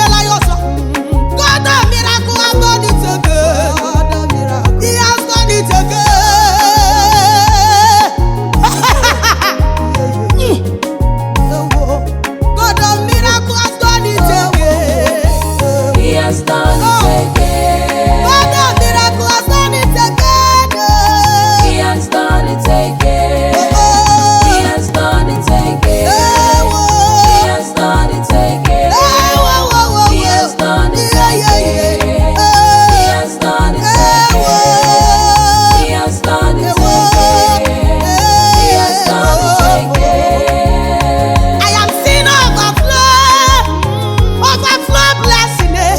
Meela ya ọzọ. God of miracle has done it again. He has done it again. God of miracle has done it again. He has done it again. God of miracle has done it again. He has done it again. He has done it again. He has done it again. He has done it again. He has done it again. He has done it again. He has done it again. I am seeing overflow, overflow blessing, eh.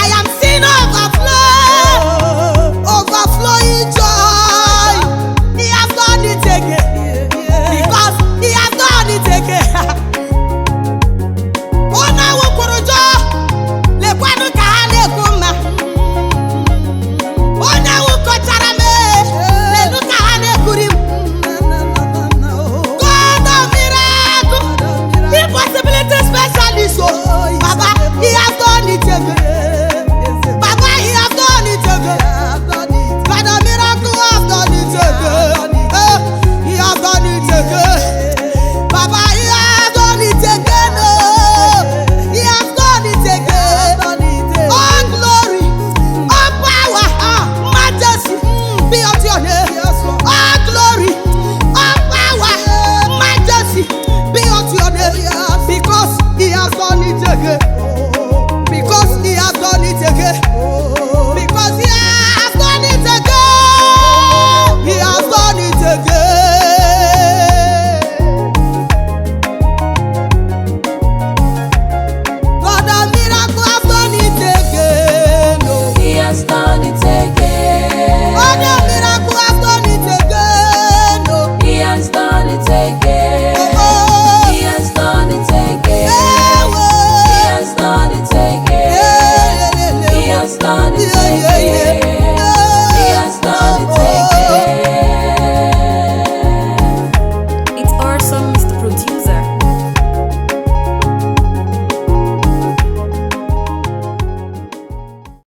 I am seeing overflow, overflowing joy. He has done it again because he has done it again. Onye awụkwuru jọ, lekwanụ ka ha na-ekwu mma. Onye awụkọchara m ee, lelu ka ha na-ekuri m. God of miracle, impossibility specialist, oh. Baba, he has done it again. Baba, he has done it again. God of miracle has done it again. Eh, he has done it again. Baba, he has done it again. Oh, he has done it again. All glory, all power, majesty be unto your name. All glory, all power, majesty be unto your name. Because he has done it again. Because he has done it again. Because he has done it again. He has done it again. God of miracle has done it again. Oh. He has done it again. God of miracle has done it again. Oh. He has done it again. Oh. He has done it again. Eh, He oh. has done it again. Eh, He has done it Yeah, yeah, yeah. again.